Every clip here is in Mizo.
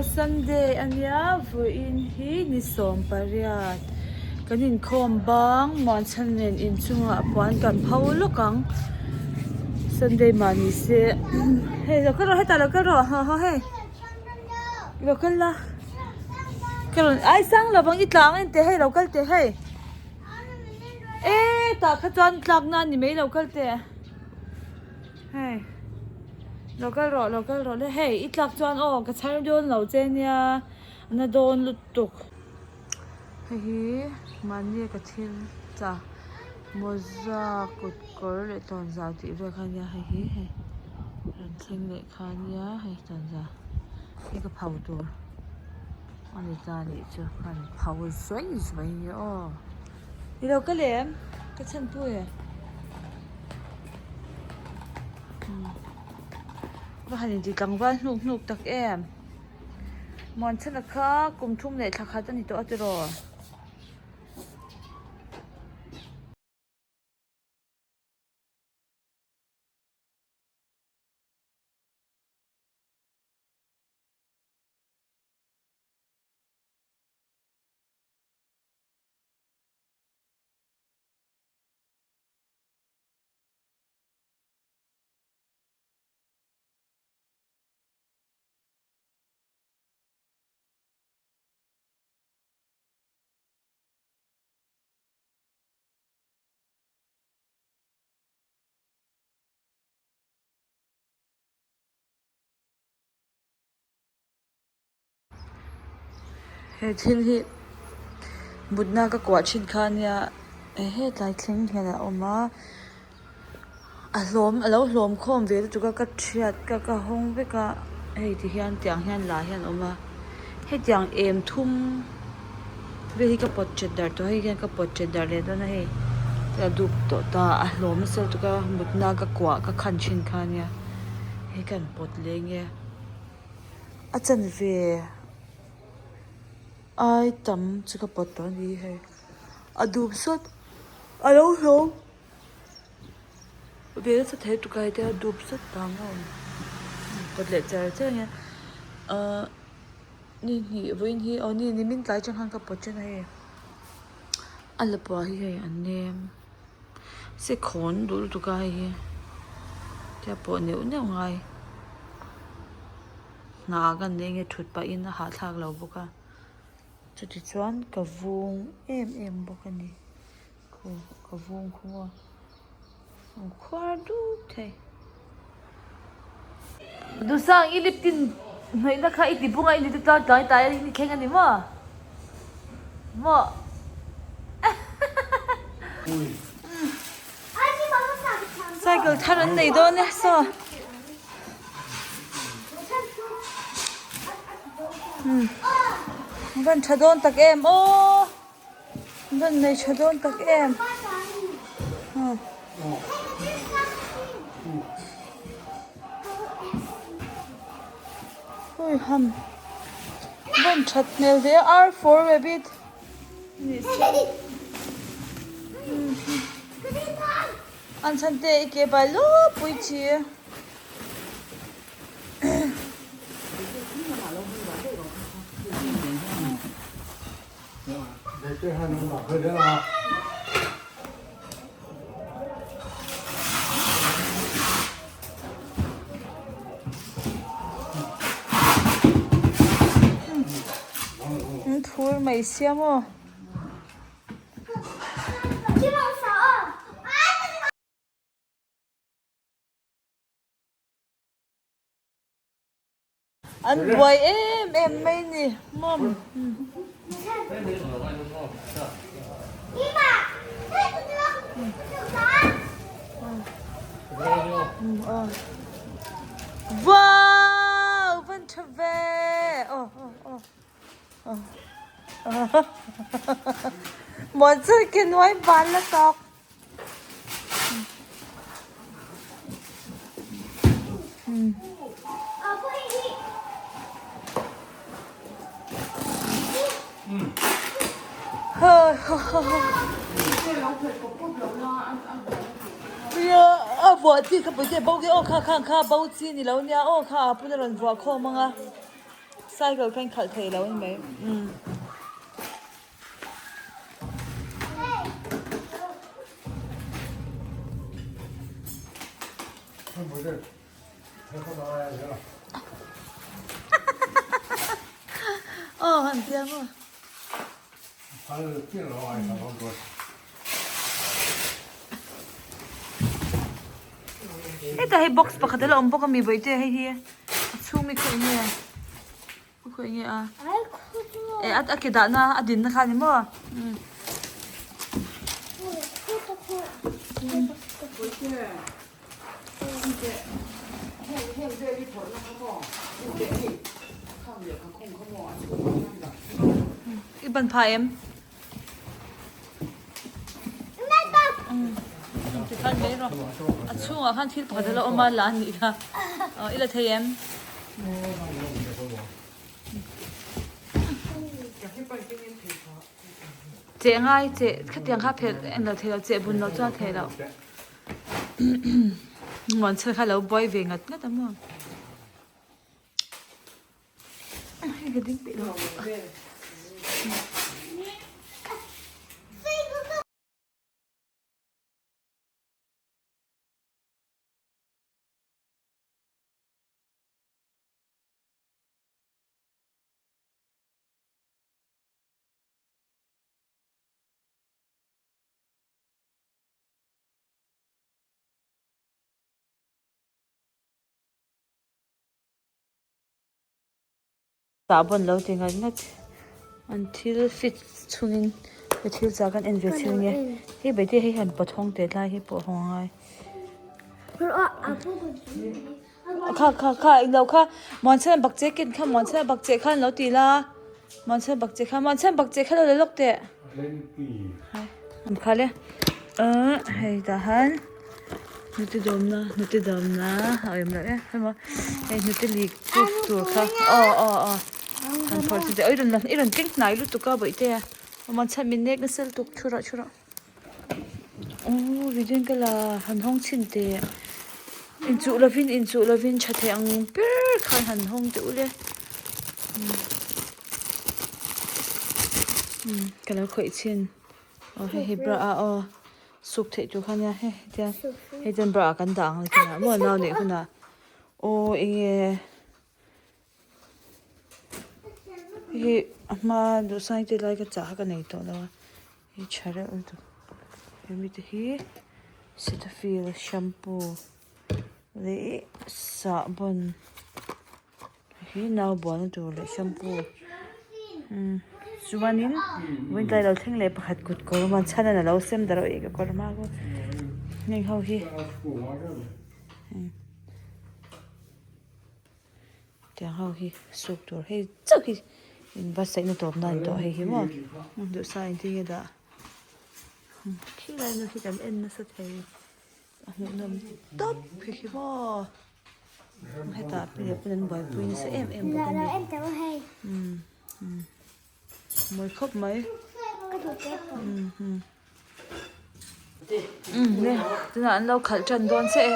Sunday ania vawiin hi ni 18 kan inkhawm bang muanchhan nen inchungah puan kan pho lawk ang Sunday mah ni se hei lo kal rawh hetah lo kal rawh haw haw hei lo kal la ka rawn ai sang lovang i tla ang en teh hei lo kal teh hei e tah kha chuan tlak na a ni mai lo kal teh. Hei lo kal rawh lo kal rawh le hei i tlak chuan aw ka chhar dawn lo che nia a na dawn lutuk hei hi mahni ka thil chah mawza kut kawr leh tawnzau tih vel kha ania hei hi hei rawn thleng leh kha ania hei tawnzau hei ka pho tur a ni ta anih chu ka rawn pho zuai zuai ania aw. I lo kal em? Ka chhan pui e. Va han inti tlangval hnuk hnuk tak em? Muanchhana kha kum thum leh thla khat a ni tawh a tiraw? He thil hi mutna ka kuah thin kha ania hetlai thleng hian a awm a a hlawm a lo hlawm khawm ve lutuk a ka thiat ka ka hawng vek a hei ti hian tiang hian lah hian a awm a hetiang em thum vel hi ka pawt that darh tawh hei hian ka pawt that darh leh dawn a hei a dup tawh ta a hlawm nasa lutuk a mutna ka kuah ka khan thin kha ania hei ka han pawt leh nge. A chanve ai tam chu ka pawt tawh a ni hei a dum sawt a lo hlawm ve nasa thei lutuk a heti a dup sawt vang a awm pawt leh char char hian ahh ni hnih vawiin hi aw ni nimin tlai atang khan ka pawt ṭan a hei a lapua hi hei an nem. Se khawn duh lutuk a hei hi tia pawh neuh neuh ngai hna kan nei nge thut pahin a hahthlak lo bawk a chuti chuan ka vung em em bawk a ni khu ka vung khu maw an khuar dup thei. Dusang i lip tin hnawihna kha i ti bung a i ni te tlai tlai tlai a i thleng a ni maw? Maw? Cycle thar an nei dawn e saw. Van tha dawn tak em aw. Van nei tha dawn tak em. Hui ham. Van that hmel ve a R4 rabbit. An chhan te i ke bai lo pui chi. An phur mai sia maw. An buai em em mai ni mawm. Wow! Van tha ve! Oh, oh, oh. Oh. Muan chu ke nuai ban la tawk. A vuah chi kha pawisa bo ge aw kha khang kha bo chi ni lo nia aw kha a puna rawn vuah khawm ang a. Cycle kha in khalh thei lo a ni mai. Umm. Aw han tia maw. Hetah hei box pakhat a la awm bawk a mi bawihte hei hi a chhung mi khaw enge khaw enge a eh a ke dahna a dinna kha a ni maw. I ban pha em? Tikhan mai rawh. A chhungah khan thil pakhat a la awm a, la a nih kha. I la thei em? Cheh ngai cheh khatiang kha phelh en lo thei lo cheh bun lo chuan a theih loh. Muanchhel kha a lo buai ve ngat ngat a maw. Hei ka ding peih lo. Tah pawn lo ti ngat ngat an thil fit chhungin ka thil chah kan en ve thil nge hei bete hei han pathawng teh tlai hi pawh haw ngai kha kha kha englo kha muanchhan bakcheh ken kha muanchhan bakcheh khan lo ti la muanchhan bakcheh kha muanchhan bakcheh kha lo la lawk teh kha le ahh hei tah han hnute dawmna hnute dawmna a awm loh e hemaw hei hnute leak proof tur kha aw aw aw han phawrh chu i rawn i rawn keng hnai lutuk a bawihte a muanchhan min nek nasa lutuk thu rawh thu rawh. Aww video ka la han hawng chhin teh inchuh lovin inchuh lovin tha thei ang ber khan han hawng teh ule umm ka lo khawih chhin aw hei hi bra ah aw suk theih tur kha ania hei tiang hei chuan bra ah kan dah ang le maw nau neih hunah aw enge. Hei a hma duhsai te lai ka chah kha ka nei tawh lo a hei tha reuh lutuk hemi te hi cetaphil shampoo leh sahbawn hi nau bualna tur leh shampoo umm chuanin vawiin tlai lo thleng leh pakhat kut kawr a chhan a lo sem ta reuh e ka kawr hma khaw heng ho hi. Tiang ho hi suk tur hei chauh hi in va saihna tawp nan tawh hei hi maw duhsa engtin nge dah khi lai nu khi kan en nasa thei a hmuhnawm tawp khi khi maw hetah pi leh pawn an buaipui nasa em em bawk a ni umm mawi khawp mai umm. Umm le tunah an lo khalh tan dawn che e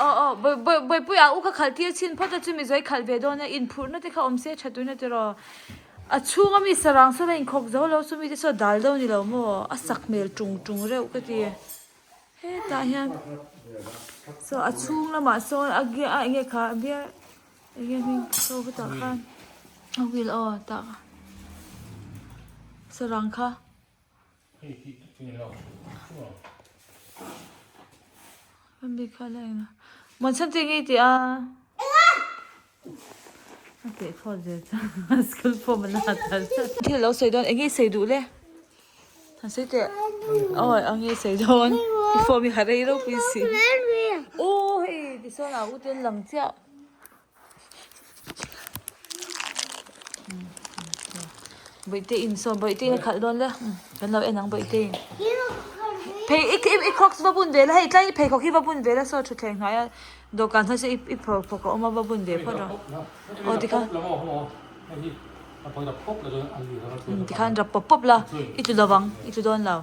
aw aw bawihpui ah u kha khalh tir chhin phawt a chumi zawi khalh ve dawn a inphurhna te kha awm se tha tuina te rawh a chhunga mi sarang sawn a inkhawk zo lo chumi te saw dal deuh ni lo maw a sak hmel tung tung reuh ka ti hetah hian saw a chhung lamah sawn a gear a enge kha gear enge hming saw hetah khan a wheel aw tah sarang kha. Muanchhan te ngei tih a a teh phawt ve chuan school form an ha tal thil alo sawi dawn eng nge i sawi duh le han sawi teh aw eng nge i sawi dawn i form hi ha rei ropui si aw hei tichuan a u te an lang chiah. Bawihte in saw bawihte in a khalh dawn le kan lo en ang bawihte in phei i i crocs va bun ve la hei tlai i pheikhawk hi va bun ve la saw thutthleng hnuaia dawhkan hnuai saw i pheikhawk a awm a va bun ve phawt rawh aw tikhan tikhan rap pawp pawp la i tlu lovang i tlu dawn lo.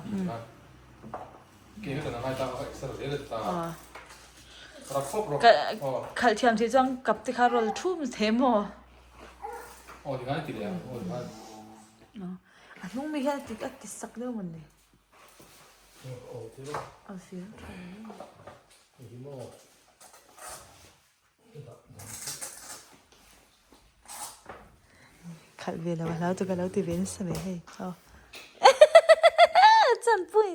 Khalh thiam thei chuan kap te kha rawl thum the maw? A hnung mi hian a ti sak deuh maw ni? A fir tha hle. Khalh ve lo a hlau chu ka lo ti ve nasa mai hei aw chanpui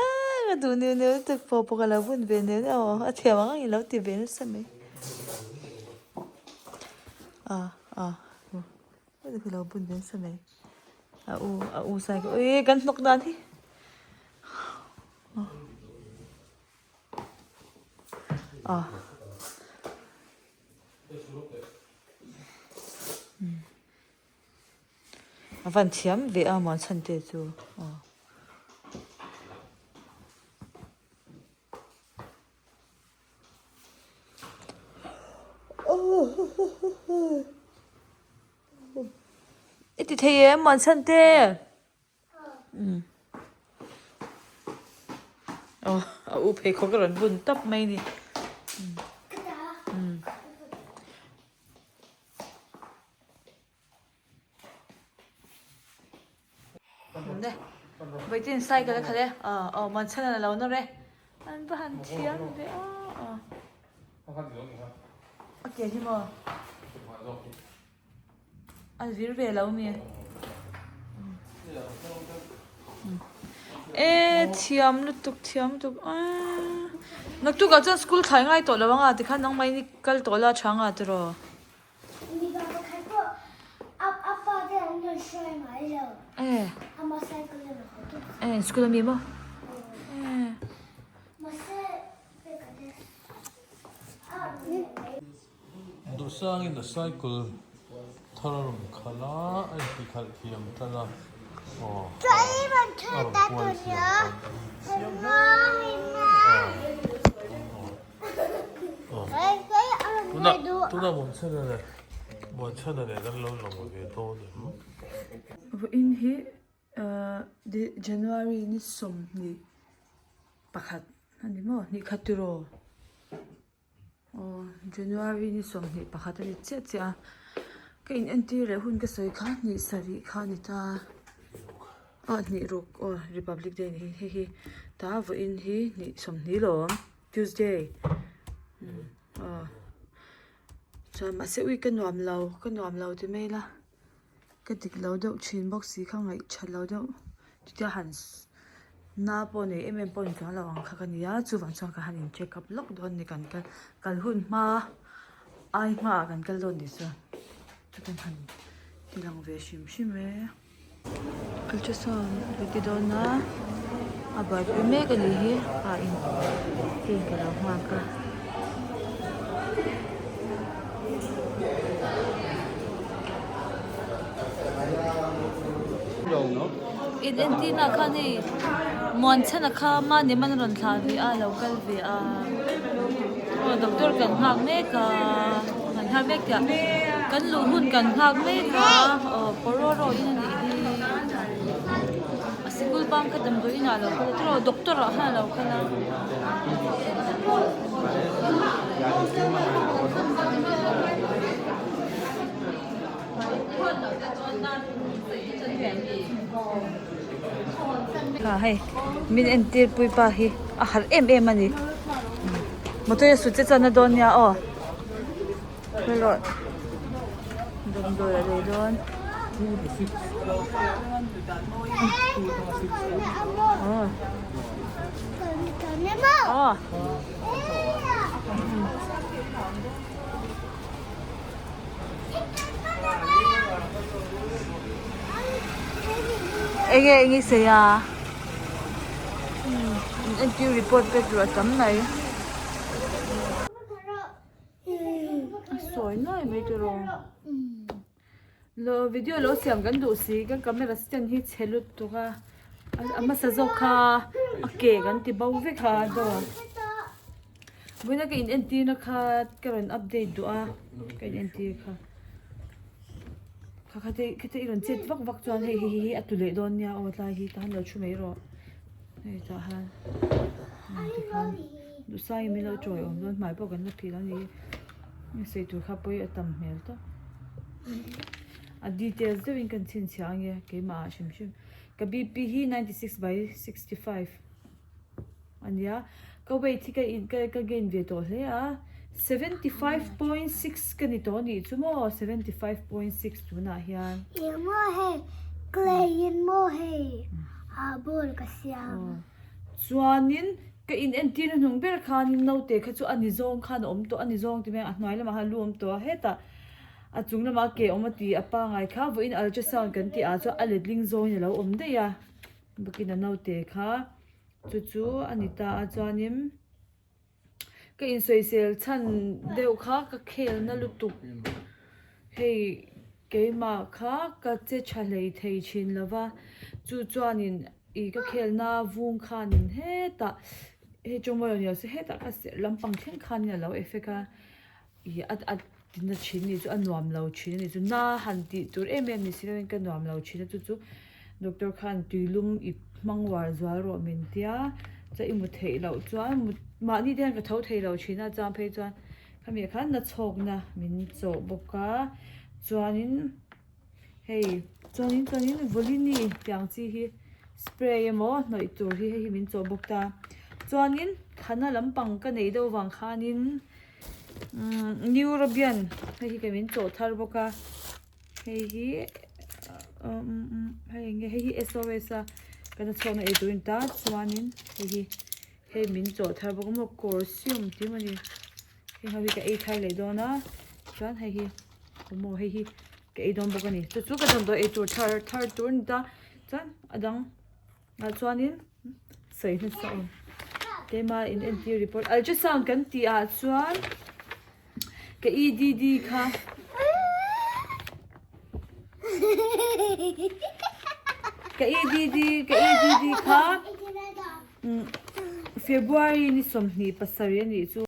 aaa ka duh neuh neuh lutuk pawh pawh ka lo bun ve neuh neuh aw a thiam ang ang in lo ti ve nasa mai ah ah ka lo bun ve nasa mai a u a u sai ka ui kan hnawk dan hi. A van thiam ve a muan chhan te chu aw. I ti thei em muan chhan te? Aw a u pheikhawk a rawn bun tawp mai a ni Vaitin cycle a khalh e aw aw Manchhana a lo nawr e an va han thiam ve aw a ke hi maw. A zir ve lo mi. E thiam lutuk thiam lutuk aaa naktuk ah chuan school thlai ngai tawh lo anga tikhan nangmah in i kal tawh la tha anga tiraw. E school ami maw e. Duhsangin a cycle thar a rawn khalh a, a inti khalh thiam tan a, aw a rawn kual thiam tan a ni chiang hle a tunah tunah Muanchhana leh Muanchhana nen an lo lang ve dawn em? Vawiin hi January ni 21 a ni maw? Hnih khat tiraw? Aw January ni 21 a ni chiah chiah a, ka in entir leh hun ka sawi kha hnih sarih kha a ni ta aw hnih ruk aw Republic day ni hi hei hi ta vawiin hi hnih sawmhnih lawm Tuesday aw chuan mahse ui ka nuam lo ka nuam lo ti mai ila ka dik lo deuh thin bawk si kha ngaih that lo deuh chutia han na pawh nei em em pawh ni chuang lo ang kha ka ni a chuvang chuan ka han in check up lawk dawn a ni kan kal kal hun hma ai hmaah kan kal dawn tih chuan chu kan han ti lang ve hrim hrim e ultrasound ka ti dawn a a buaipui mek a nih hi a in kei ka lo nghak a. In entirna ah khan hei Muanchhana kha mahni man a rawn thlah ve a a lo kal ve a aw doctor kan nghak mek a kan nghak mek tih ah kan luh hun kan nghak mek a aw pawrawraw in a nih hi a sikul bang kha damdawi inah a lo kal a tiraw doctor ah khan a lo kal a. Kha hei min entir pui pa hi a harh em em a ni motor a sut che chuan a dawn nia aw hello damdawi a lei dawn aw Enge eng i sawi a entir report pek tur a tam mai a sawi nuai mai tiraw lo video lo siam kan duh si kan camera stand hi chhe lutuk a a hmasa zawk kha a ke kan ti bo vek a dawr. Vawiina ka in entirna kha ka rawn update duh a ka in entir kha kha kha te kha te i rawn chet vak vak chuan hei hei hi a tu leh dawn nia aw tlai hi tah hian lo thu mai rawh hei tah hian tikhan duhsai in min lo tawiawm dawn hmai pawh kan la phih lo a ni hi sawi tur kha pawi a tam hmel tawp. A details deuhin kan chhinchhiah ang e keimah ah hrim hrim. Ka BP hi 96 by 65 a nia. Ka weight hi ka in ka ka gain ve tawh hle a. 75.6 ka ni tawh a nih chu maw 75.6 tunah hian. Eng maw hei clay in maw hei ah ball ka siam. Chuanin ka in entir na hnung ber khanin naute kha chu a ni zawng khan a awm tawh a ni zawng ti mai a hnuai lamah khan a lu awm tawh a hetah a chung lamah ke awm a ti a pangai kha vawiin ultrasound kan tih ah chuan a letling zawngin a lo awm daih a bakina naute kha chu chu a ni ta a chuanin ka insawisel chhan deuh kha ka khel na lutuk hei keimah kha ka che tha hlei thei thin lo va chu chuanin ih ka khelna vung khanin hetah hei tawngmawilo ni lo se hetah ka serh lampang thleng khanin a lo effect a. Ih a a tina thin nih chu a nuam lo thin a nih chu na han tih tur em em ni si lovin ka nuam lo thin a chu chu doctor khan tuilum i hmang uar zual rawh min tia chuan i mu theih loh chuan mut mahni te hian ka tho thei lo thin a chuan phei chuan khami ah khan na chhawk na min chawh bawk a chuanin hei chuanin chuanin volini tih ang chi hi spray emaw hnawih tur hi hei hi min chawh bawk ta chuanin thana lampang ka neih deuh vang khanin. Umm neurobian hei hi ka min chawh thar bawk a hei hi umm hei eng nge hei hi S O S a kan chhuahna ei turin ta chuanin hei hi hei min chawh thar bawk a maw kawrsium tih maw ni heng ho hi ka ei thar leh dawn a chuan hei hi maw hei hi ka ei dawn bawk a ni chu chu ka damdawi ei tur thar thar tur a ni ta chuan a dang. Ah chuanin sawi hmasa awm keimah in entir report ultrasound kan tih ah chuan ka EDD kha ka EDD ka EDD kha February ni 27 a nih chu.